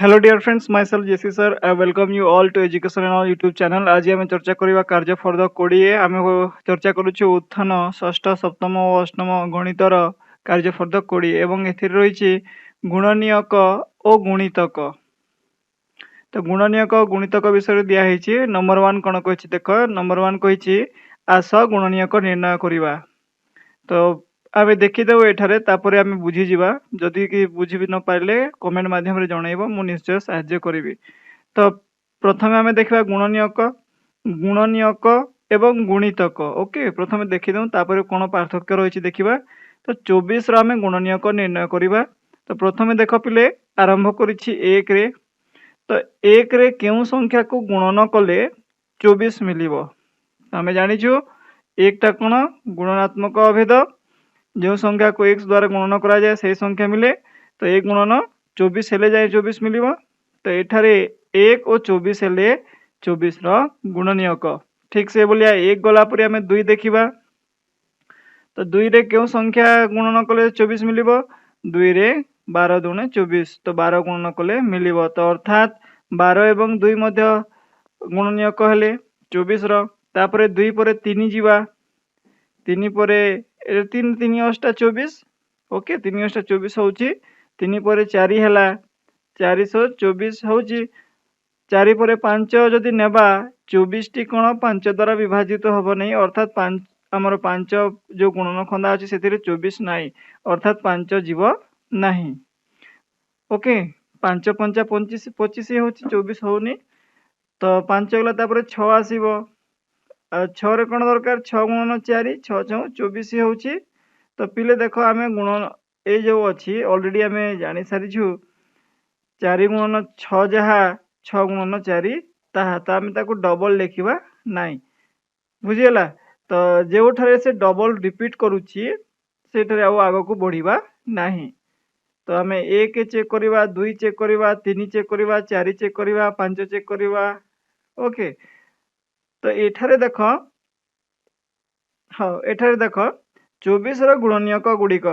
Hello dear friends, myself JC sir. I welcome you all to Education and All YouTube channel. ଆଜି ଆମେ ଚର୍ଚ୍ଚା କରିବା କାର୍ଯ୍ୟଫର୍ଦ୍ଦ 20। ଆମେ ଚର୍ଚ୍ଚା କରୁଛୁ ଉତ୍ଥାନ ଷଷ୍ଠ, ସପ୍ତମ ଓ ଅଷ୍ଟମ ଗଣିତର କାର୍ଯ୍ୟଫର୍ଦ୍ଦ 20 ଏବଂ ଏଥିରେ ରହିଛି ଗୁଣନୀୟକ ଓ ଗୁଣିତକ। ତ ଗୁଣନୀୟକ ଓ ଗୁଣିତକ ବିଷୟରେ ଦିଆହେଇଛି। ନମ୍ବର 1 କ'ଣ କହିଛି ଦେଖ। ନମ୍ବର 1 କହିଛି, ଆସ ଗୁଣନୀୟକ ନିର୍ଣ୍ଣୟ କରିବା। ତ ଆମେ ଦେଖିଦେବୁ ଏଠାରେ, ତାପରେ ଆମେ ବୁଝିଯିବା। ଯଦି କି ବୁଝି ବି ନ ପାରିଲେ କମେଣ୍ଟ ମାଧ୍ୟମରେ ଜଣାଇବ, ମୁଁ ନିଶ୍ଚୟ ସାହାଯ୍ୟ କରିବି। ତ ପ୍ରଥମେ ଆମେ ଦେଖିବା ଗୁଣନୀୟକ, ଗୁଣନୀୟକ ଏବଂ ଗୁଣିତକ। ଓକେ, ପ୍ରଥମେ ଦେଖିଦେଉ, ତାପରେ କ'ଣ ପାର୍ଥକ୍ୟ ରହିଛି ଦେଖିବା। ତ 24ର ଆମେ ଗୁଣନୀୟକ ନିର୍ଣ୍ଣୟ କରିବା। ତ ପ୍ରଥମେ ଦେଖ ପିଲେ, ଆରମ୍ଭ କରିଛି 1ରେ। ତ 1ରେ କେଉଁ ସଂଖ୍ୟାକୁ ଗୁଣନ କଲେ 24 ମିଳିବ? ଆମେ ଜାଣିଛୁ 1ଟା କ'ଣ? ଗୁଣନାତ୍ମକ ଅଭେଦ। ଯେଉଁ ସଂଖ୍ୟାକୁ ଏକ୍ସ ଦ୍ୱାରା ଗୁଣନ କରାଯାଏ, ସେଇ ସଂଖ୍ୟା ମିଳେ। ତ 1 ଗୁଣନ 24 ହେଲେ ଯାଇ 24 ମିଳିବ। ତ ଏଠାରେ 1 ଓ 24 ହେଲେ 24ର ଗୁଣନୀୟକ। ଠିକ୍ ସେଇଭଳିଆ 1 ଗଲା ପରେ ଆମେ 2 ଦେଖିବା। ତ 2ରେ କେଉଁ ସଂଖ୍ୟା ଗୁଣନ କଲେ 24 ମିଳିବ? 2ରେ 12 ଦୁଣେ 24, ତ 12 ଗୁଣନ କଲେ ମିଳିବ। ତ ଅର୍ଥାତ୍ 12 ଏବଂ 2 ମଧ୍ୟ ଗୁଣନୀୟକ ହେଲେ 24ର। ତାପରେ 2 ପରେ 3 ଯିବା। 3 ପରେ 3, 3 ଅଷ୍ଟା 24। ଓକେ, 3 ଅଷ୍ଟା 24 ହେଉଛି। 3 ପରେ 4 ହେଲା, 424 ହେଉଛି। 4 ପରେ 5 ଯଦି ନେବା, 24ଟି କ'ଣ 5 ଦ୍ୱାରା ବିଭାଜିତ ହେବ ନାହିଁ। ଅର୍ଥାତ୍ ଆମର 5 ଯେଉଁ ଗୁଣନ ଖନ୍ଦା ଅଛି, ସେଥିରେ 24 ନାହିଁ, ଅର୍ଥାତ୍ 5 ଯିବ ନାହିଁ। ଓକେ, 5 ପଞ୍ଚା 25, 25 ହେଉଛି, 24 ହେଉନି। ତ 5 ଗଲା, ତାପରେ 6 ଆସିବ। ଆଉ 6ରେ କ'ଣ ଦରକାର? 6 ଗୁଣନ 4, 6 ଛଅ 24 ହେଉଛି। ତ ପିଲେ ଦେଖ, ଆମେ ଗୁଣନ ଏଇ ଯେଉଁ ଅଛି, ଅଲରେଡ଼ି ଆମେ ଜାଣିସାରିଛୁ, 4 ଗୁଣନ 6 ଯାହା, 6 ଗୁଣନ 4 ତାହା। ତ ଆମେ ତାକୁ ଡବଲ ଲେଖିବା ନାହିଁ। ବୁଝିହେଲା? ତ ଯେଉଁଠାରେ ସେ ଡବଲ ରିପିଟ୍ କରୁଛି, ସେଇଠାରେ ଆଉ ଆଗକୁ ବଢ଼ିବା ନାହିଁ। ତ ଆମେ 1 ଚେକ୍ କରିବା, 2 ଚେକ୍ କରିବା, 3 ଚେକ୍ କରିବା, 4 ଚେକ୍ କରିବା, 5 ଚେକ୍ କରିବା। ଓକେ, ତ ଏଠାରେ ଦେଖ, ହଁ, ଏଠାରେ ଦେଖ, 24ର ଗୁଣନୀୟକ ଗୁଡ଼ିକ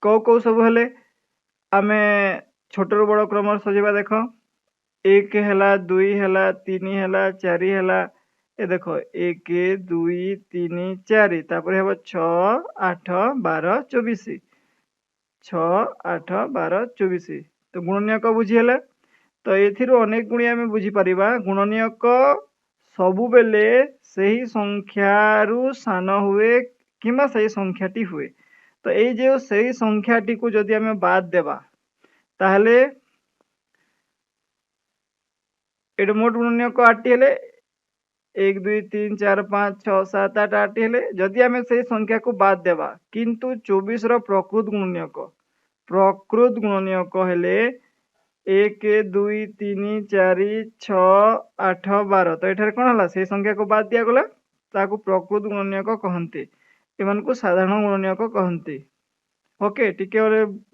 କେଉଁ କେଉଁ ସବୁ ହେଲେ? ଆମେ ଛୋଟରୁ ବଡ଼ କ୍ରମରେ ସଜେଇବା। ଦେଖ, 1 ହେଲା, 2 ହେଲା, 3 ହେଲା, 4 ହେଲା। ଏ ଦେଖ, 1, 2, 3, 4, ତାପରେ ହେବ 6, 8, 12, 24। 6, 8, 12, 24। ତ ଗୁଣନୀୟକ ବୁଝିହେଲା। ତ ଏଥିରୁ ଅନେକ ଗୁଡ଼ିଏ ଆମେ ବୁଝିପାରିବା। ଗୁଣନୀୟକ ସବୁବେଳେ ସେହି ସଂଖ୍ୟାରୁ ସାନ ହୁଏ କିମ୍ବା ସେଇ ସଂଖ୍ୟାଟି ହୁଏ। ତ ଏଇ ଯେଉଁ ସେଇ ସଂଖ୍ୟାଟିକୁ ଯଦି ଆମେ ବାଦ ଦେବା, ତାହେଲେ ଏଠି ମୋଟ ଗୁଣନୀୟକ 8ଟି ହେଲେ। 1, 2, 3, 4, 5, 6, 7, 8, 8ଟି ହେଲେ ଯଦି ଆମେ ସେଇ ସଂଖ୍ୟାକୁ ବାଦ ଦେବା। କିନ୍ତୁ 24ର ପ୍ରକୃତ ଗୁଣନୀୟକ ହେଲେ 1, 2, 3, 4, 6, 8, 12। ତ ଏଠାରେ କ'ଣ ହେଲା? ସେଇ ସଂଖ୍ୟାକୁ ବାଦ ଦିଆଗଲା, ତାକୁ ପ୍ରକୃତ ଗୁଣନୀୟକ କହନ୍ତି। ଏମାନଙ୍କୁ ସାଧାରଣ ଗୁଣନୀୟକ କହନ୍ତି। ଓକେ, ଟିକେ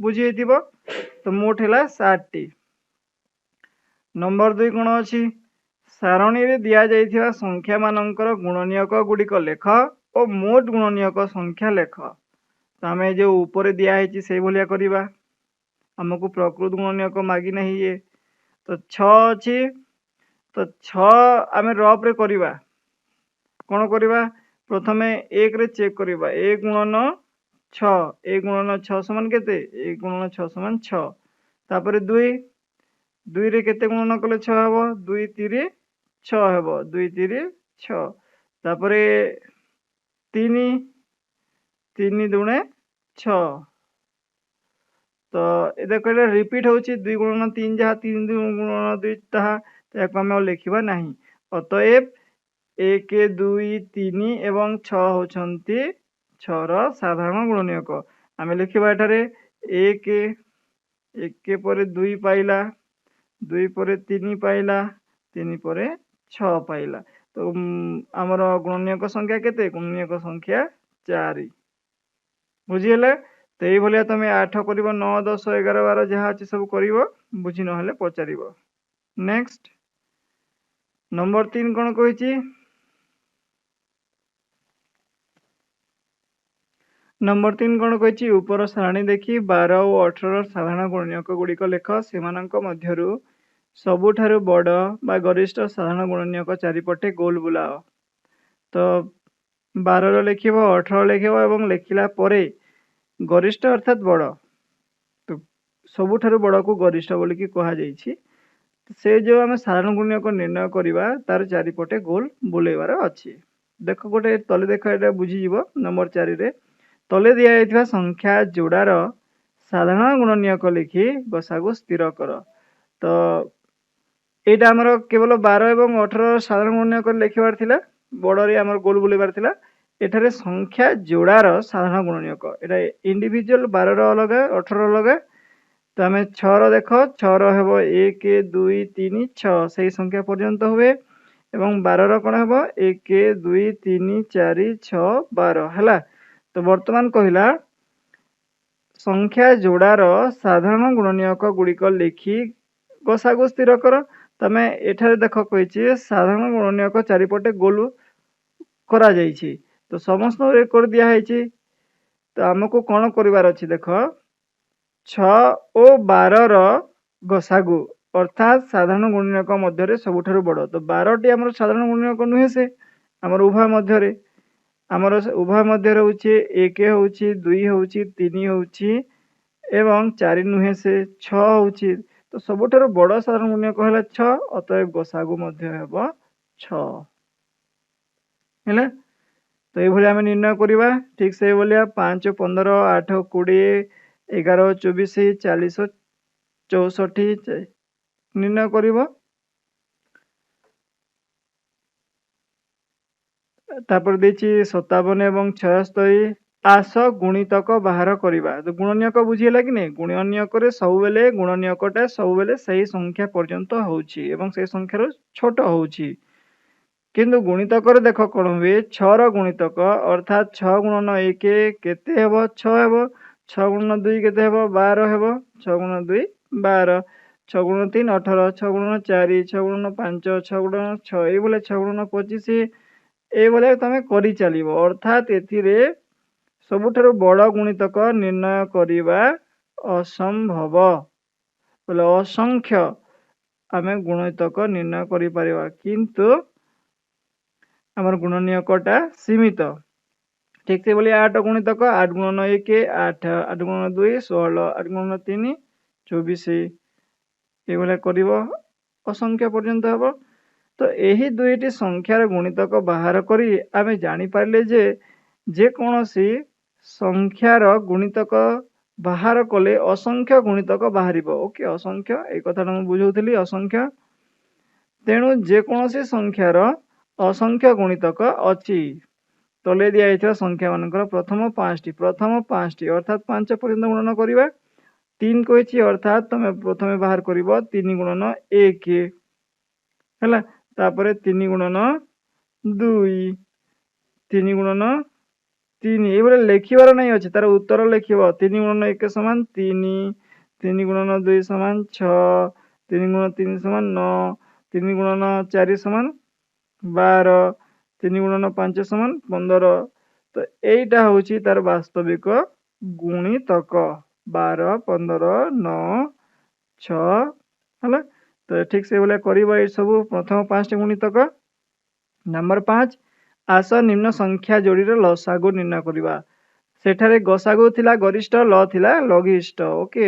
ବୁଝି ହେଇଥିବ। ତ ମୋଟ ହେଲା 7ଟି। ନମ୍ବର 2 କ'ଣ ଅଛି? ସାରଣୀରେ ଦିଆଯାଇଥିବା ସଂଖ୍ୟାମାନଙ୍କର ଗୁଣନୀୟକ ଗୁଡ଼ିକ ଲେଖ ଓ ମୋଟ ଗୁଣନୀୟକ ସଂଖ୍ୟା ଲେଖ। ତ ଆମେ ଯେଉଁ ଉପରେ ଦିଆହେଇଛି, ସେଇଭଳିଆ କରିବା। ଆମକୁ ପ୍ରକୃତ ଗୁଣନୀୟକ ମାଗି ନାହିଁ ଇଏ। ତ 6 ଅଛି, ତ 6 ଆମେ ରଫ୍ରେ କରିବା। କ'ଣ କରିବା? ପ୍ରଥମେ 1ରେ ଚେକ୍ କରିବା। 1 ଗୁଣନ 6, 1 ଗୁଣନ 6 ସମାନ କେତେ? 1 ଗୁଣନ 6 ସମାନ 6। ତାପରେ 2। 2ରେ କେତେ ଗୁଣନ କଲେ 6 ହେବ? 2 ତିରି 6 ହେବ, 2 ତିରି 6। ତାପରେ 3, 3 ଦୁଣେ 6। ତ ଏ ଦେଖ, ଏଇଟା ରିପିଟ୍ ହେଉଛି। 2 ଗୁଣନ 3 ଯାହା, 3 ଗୁଣନ 2 ତାହା। ଏହାକୁ ଆମେ ଆଉ ଲେଖିବା ନାହିଁ। ଅତଏବ 1, 2, 3 ଏବଂ 6 ହେଉଛନ୍ତି 6ର ସାଧାରଣ ଗୁଣନୀୟକ। ଆମେ ଲେଖିବା ଏଠାରେ 1, 1 ପରେ 2 ପାଇଲା, 2 ପରେ 3 ପାଇଲା, 3 ପରେ 6 ପାଇଲା। ତ ଆମର ଗୁଣନୀୟକ ସଂଖ୍ୟା କେତେ? ଗୁଣନୀୟକ ସଂଖ୍ୟା 4। ବୁଝିହେଲା? ତ ଏଇଭଳିଆ ତମେ 8 କରିବ, 9, 10, 11, 12 ଯାହା ଅଛି ସବୁ କରିବ। ବୁଝି ନହେଲେ ପଚାରିବ। ନେକ୍ସଟ ନମ୍ବର 3 କ'ଣ କହିଛି? ନମ୍ବର 3 କ'ଣ କହିଛି? ଉପର ସାରଣୀ ଦେଖି 12 ଓ 18ର ସାଧାରଣ ଗୁଣନୀୟକ ଗୁଡ଼ିକ ଲେଖ। ସେମାନଙ୍କ ମଧ୍ୟରୁ ସବୁଠାରୁ ବଡ଼ ବା ଗରିଷ୍ଠ ସାଧାରଣ ଗୁଣନୀୟକ ଚାରିପଟେ ଗୋଲ ବୁଲାଅ। ତ 12ର ଲେଖିବ, 18 ଲେଖିବ ଏବଂ ଲେଖିଲା ପରେ ଗରିଷ୍ଠ ଅର୍ଥାତ୍ ବଡ଼, ତ ସବୁଠାରୁ ବଡ଼କୁ ଗରିଷ୍ଠ ବୋଲିକି କୁହାଯାଇଛି। ସେ ଯେଉଁ ଆମେ ସାଧାରଣ ଗୁଣନୀୟକ ନିର୍ଣ୍ଣୟ କରିବା, ତାର ଚାରିପଟେ ଗୋଲ ବୁଲେଇବାର ଅଛି। ଦେଖ, ଗୋଟେ ତଲେ ଦେଖ, ଏଇଟା ବୁଝିଯିବ। ନମ୍ବର 4ରେ ତଲେ ଦିଆଯାଇଥିବା ସଂଖ୍ୟା ଯୋଡ଼ାର ସାଧାରଣ ଗୁଣନୀୟକ ଲେଖି ଗସାଗୁ ସ୍ଥିର କର। ତ ଏଇଟା ଆମର କେବଳ 12 ଏବଂ 18 ସାଧାରଣ ଗୁଣନୀୟକ ଲେଖିବାର ଥିଲା, ବଡ଼ରେ ଆମର ଗୋଲ ବୁଲେଇବାର ଥିଲା। ଏଠାରେ ସଂଖ୍ୟା ଯୋଡ଼ାର ସାଧାରଣ ଗୁଣନୀୟକ, ଏଇଟା ଇଣ୍ଡିଭିଜୁଆଲ, 12ର ଅଲଗା, 18 ଅଲଗା। ତ ଆମେ 6ର ଦେଖ, 6ର ହେବ 1, 2, 3, 6, ସେଇ ସଂଖ୍ୟା ପର୍ଯ୍ୟନ୍ତ ହୁଏ। ଏବଂ 12ର କ'ଣ ହେବ? 1, 2, 3, 4, 6, 12 ହେଲା। ତ ବର୍ତ୍ତମାନ କହିଲା ସଂଖ୍ୟା ଯୋଡ଼ାର ସାଧାରଣ ଗୁଣନୀୟକ ଗୁଡ଼ିକ ଲେଖି ଗସାଗୁ ସ୍ଥିର କର। ତମେ ଏଠାରେ ଦେଖ, କହିଛି ସାଧାରଣ ଗୁଣନୀୟକ ଚାରିପଟେ ଗୋଲ କରାଯାଇଛି, ତ ସମସ୍ତଙ୍କୁ ରେକର୍ଡ ଦିଆହେଇଛି। ତ ଆମକୁ କ'ଣ କରିବାର ଅଛି ଦେଖ, 6 ଓ 12ର ଗସାଗୁ ଅର୍ଥାତ୍ ସାଧାରଣ ଗୁଣନୀୟକ ମଧ୍ୟରେ ସବୁଠାରୁ ବଡ଼। ତ 12ଟି ଆମର ସାଧାରଣ ଗୁଣନୀୟକ ନୁହେଁ, ସେ ଆମର ଉଭୟ ମଧ୍ୟରେ, ଆମର ଉଭୟ ମଧ୍ୟରେ ହେଉଛି 1 ହେଉଛି, 2 ହେଉଛି, 3 ହେଉଛି ଏବଂ 4 ନୁହେଁ, ସେ 6 ହେଉଛି। ତ ସବୁଠାରୁ ବଡ଼ ସାଧାରଣ ଗୁଣନୀୟକ ହେଲା 6, ଅତଏବ ଗସାଗୁ ମଧ୍ୟ ହେବ 6। ହେଲା? ତ ଏଇଭଳି ଆମେ ନିର୍ଣ୍ଣୟ କରିବା। ଠିକ୍ ସେଇଭଳିଆ 5 15, 8 20, 11 24, 40 64 ନିର୍ଣ୍ଣୟ କରିବ। ତାପରେ ଦେଇଛି 57 ଏବଂ 76। ଆସ ଗୁଣିତକ ବାହାର କରିବା। ତ ଗୁଣନୀୟକ ବୁଝିହେଲା କି ନାଇଁ? ଗୁଣନୀୟକରେ ସବୁବେଳେ ଗୁଣନୀୟକଟା ସବୁବେଳେ ସେଇ ସଂଖ୍ୟା ପର୍ଯ୍ୟନ୍ତ ହେଉଛି ଏବଂ ସେଇ ସଂଖ୍ୟାରୁ ଛୋଟ ହେଉଛି। କିନ୍ତୁ ଗୁଣିତକରେ ଦେଖ କ'ଣ ହୁଏ। 6ର ଗୁଣିତକ ଅର୍ଥାତ୍ 6 ଗୁଣନ 1 କେତେ ହେବ? 6 ହେବ। 6 ଗୁଣନ 2 କେତେ ହେବ? 12 ହେବ। 6 ଗୁଣନ 2 12, 6 ଗୁଣନ 3 18, 6 ଗୁଣନ 4, 6 ଗୁଣନ 5, 6 ଗୁଣନ 6, ଏଇଭଳିଆ 6 ଗୁଣନ 25, ଏଇଭଳିଆ ତମେ କରିଚାଲିବ। ଅର୍ଥାତ୍ ଏଥିରେ ସବୁଠାରୁ ବଡ଼ ଗୁଣିତକ ନିର୍ଣ୍ଣୟ କରିବା ଅସମ୍ଭବ। ବୋଲେ ଅସଂଖ୍ୟ ଆମେ ଗୁଣିତକ ନିର୍ଣ୍ଣୟ କରିପାରିବା, କିନ୍ତୁ ଆମର ଗୁଣନୀୟକଟା ସୀମିତ। ଠିକ୍ ସେଇଭଳି 8 ଗୁଣିତକ, 8 ଗୁଣନ 1 8, 8 ଗୁଣନ 2 16, 8 ଗୁଣନ 3 24, ଏଇଭଳିଆ କରିବ, ଅସଂଖ୍ୟ ପର୍ଯ୍ୟନ୍ତ ହେବ। ତ ଏହି ଦୁଇଟି ସଂଖ୍ୟାର ଗୁଣିତକ ବାହାର କରି ଆମେ ଜାଣିପାରିଲେ ଯେ ଯେକୌଣସି ସଂଖ୍ୟାର ଗୁଣିତକ ବାହାର କଲେ ଅସଂଖ୍ୟ ଗୁଣିତକ ବାହାରିବ। ଓକେ, ଅସଂଖ୍ୟ, ଏଇ କଥାଟା ମୁଁ ବୁଝାଉଥିଲି, ଅସଂଖ୍ୟ। ତେଣୁ ଯେକୌଣସି ସଂଖ୍ୟାର ଅସଂଖ୍ୟ ଗୁଣିତକ ଅଛି। ତଳେ ଦିଆଯାଇଥିବା ସଂଖ୍ୟାମାନଙ୍କର ପ୍ରଥମ 5ଟି, ପ୍ରଥମ 5ଟି ଅର୍ଥାତ୍ 5 ପର୍ଯ୍ୟନ୍ତ ଗୁଣନ କରିବା। 3 କହିଛି, ଅର୍ଥାତ୍ ତମେ ପ୍ରଥମେ ବାହାର କରିବ 3 ଗୁଣନ 1 ହେଲା, ତାପରେ 3 ଗୁଣନ 2, 3 ଗୁଣନ 3, ଏଇଭଳିଆ ଲେଖିବାର ନାଇଁ ଅଛି, ତାର ଉତ୍ତର ଲେଖିବ। 3 ଗୁଣନ 1 ସମାନ 3, 3 ଗୁଣନ 2 ସମାନ 6, 3 ଗୁଣନ 3 ସମାନ 9, 3 ଗୁଣନ 4 ସମାନ 12, 3 ଗୁଣନ 5 ସମାନ 15। ତ ଏଇଟା ହେଉଛି ତାର ବାସ୍ତବିକ ଗୁଣିତକ, 12, 15, 9, 6 ହେଲା। ତ ଠିକ୍ ସେଇଭଳିଆ କରିବ ଏଇ ସବୁ ପ୍ରଥମ 5ଟି ଗୁଣିତକ। ନମ୍ବର 5, ଆସ ନିମ୍ନ ସଂଖ୍ୟା ଯୋଡ଼ିର ଲସାଗୁ ନିର୍ଣ୍ଣୟ କରିବା। ସେଠାରେ ଗସାଗୁ ଥିଲା ଗରିଷ୍ଠ, ଲ ଥିଲା ଲଘିଷ୍ଠ। ଓକେ,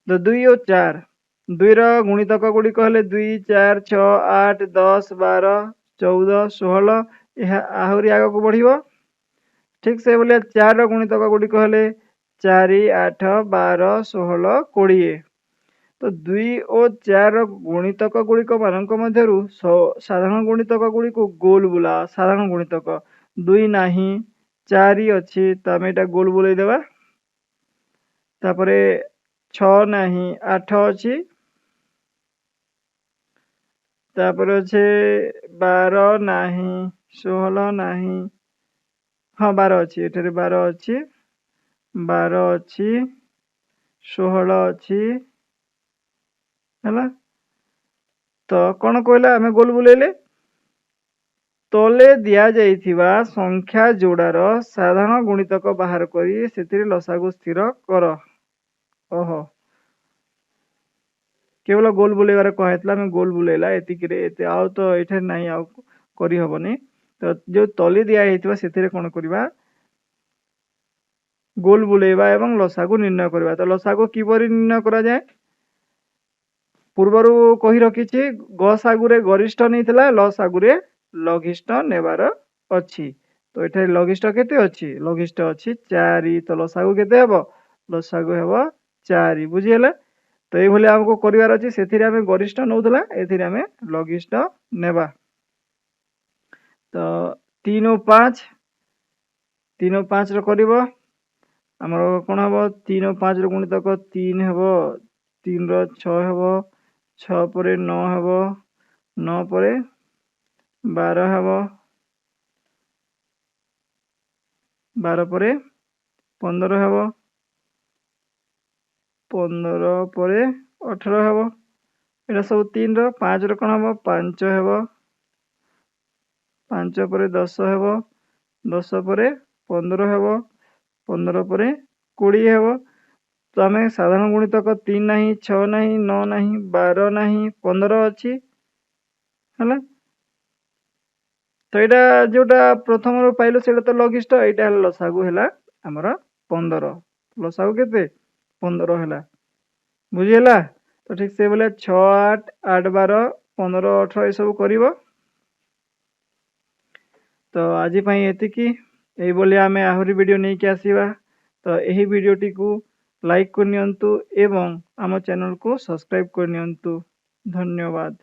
ତ 2 ଓ 4, 2ର ଗୁଣିତକ ଗୁଡ଼ିକ ହେଲେ 2, 4, 6, 8, 10, 12, 14, 16, ଏହା ଆହୁରି ଆଗକୁ ବଢ଼ିବ। ଠିକ୍ ସେଇଭଳିଆ 4ର ଗୁଣିତକ ଗୁଡ଼ିକ ହେଲେ 4, 8, 12, 16, 20। ତ 2 ଓ 4ର ଗୁଣିତକ ଗୁଡ଼ିକ ମାନଙ୍କ ମଧ୍ୟରୁ ସାଧାରଣ ଗୁଣିତକ ଗୁଡ଼ିକୁ ଗୋଲ ବୁଲାଅ। ସାଧାରଣ ଗୁଣିତକ 2 ନାହିଁ, 4 ଅଛି, ତ ଆମେ ଏଇଟା ଗୋଲ ବୁଲେଇ ଦେବା। ତାପରେ 6 ନାହିଁ, 8 ଅଛି। ତାପରେ ଅଛି 12 ନାହିଁ, 16 ନାହିଁ, ହଁ 12 ଅଛି, ଏଠାରେ 12 ଅଛି, 12 ଅଛି, 16 ଅଛି, ହେଲା। ତ କ'ଣ କହିଲା? ଆମେ ଗୋଲ ବୁଲେଇଲେ। ତଳେ ଦିଆଯାଇଥିବା ସଂଖ୍ୟା ଯୋଡ଼ାର ସାଧାରଣ ଗୁଣିତକ ବାହାର କରି ସେଥିରେ ଲସାଗୁ ସ୍ଥିର କର। ଓହୋ। କେବଳ ଗୋଲ ବୁଲେଇବାରେ କୁହାହେଇଥିଲା, ଆମେ ଗୋଲ ବୁଲେଇଲା ଏତିକିରେ, ଏତେ ଆଉ ତ ଏଠାରେ ନାହିଁ, ଆଉ କରିହେବନି। ତ ଯେଉଁ ତଲି ଦିଆହେଇଥିବ ସେଥିରେ କ'ଣ କରିବା? ଗୋଲ ବୁଲେଇବା ଏବଂ ଲସାଗୁ ନିର୍ଣ୍ଣୟ କରିବା। ତ ଲସାଗୁ କିପରି ନିର୍ଣ୍ଣୟ କରାଯାଏ ପୂର୍ବରୁ କହି ରଖିଛି। ଗସାଗୁରେ ଗରିଷ୍ଠ ନେଇଥିଲା, ଲସାଗୁରେ ଲଘିଷ୍ଠ ନେବାର ଅଛି। ତ ଏଠାରେ ଲଘିଷ୍ଠ କେତେ ଅଛି? ଲଘିଷ୍ଠ ଅଛି 4। ତ ଲସାଗୁ କେତେ ହେବ? ଲସାଗୁ ହେବ 4। ବୁଝିହେଲା? ତ ଏଇଭଳି ଆମକୁ କରିବାର ଅଛି। ସେଥିରେ ଆମେ ଗରିଷ୍ଠ ନେଉଥିଲା, ଏଥିରେ ଆମେ ଲଘିଷ୍ଠ ନେବା। ତ 3 ଓ 5, 3 ଓ 5ର କରିବ, ଆମର କ'ଣ ହେବ? 3 ଓ 5ର ଗୁଣିତକ 3 ହେବ, 3ର 6 ହେବ, 6 ପରେ 9 ହେବ, 9 ପରେ 12 ହେବ, 12 ପରେ 15 ହେବ, 15 ପରେ 18 ହେବ। ଏଇଟା ସବୁ 3ର। 5ର କ'ଣ ହେବ? 5 ହେବ, 5 ପରେ 10 ହେବ, 10 ପରେ 15 ହେବ, 15 ପରେ 20 ହେବ। ତ ଆମେ ସାଧାରଣ ଗୁଣିତକ 3 ନାହିଁ, 6 ନାହିଁ, 9 ନାହିଁ, 12 ନାହିଁ, 15 ଅଛି, ହେଲା। ତ ଏଇଟା ଯେଉଁଟା ପ୍ରଥମରୁ ପାଇଲୁ ସେଇଟା ତ ଲଘିଷ୍ଠ, ଏଇଟା ହେଲା ଲସାଗୁ ହେଲା ଆମର 15। ଲସାଗୁ କେତେ? 15 ହେଲା। ବୁଝିହେଲା? ତ ଠିକ୍ ସେଇଭଳିଆ 6 8, 8 12, 15 18 ଏସବୁ କରିବ। ତ ଆଜି ପାଇଁ ଏତିକି। ଏଇଭଳି ଆମେ ଆହୁରି ଭିଡ଼ିଓ ନେଇକି ଆସିବା। ତ ଏହି ଭିଡ଼ିଓଟିକୁ ଲାଇକ୍ କରିନିଅନ୍ତୁ ଏବଂ ଆମ ଚ୍ୟାନେଲକୁ ସବସ୍କ୍ରାଇବ୍ କରିନିଅନ୍ତୁ। ଧନ୍ୟବାଦ।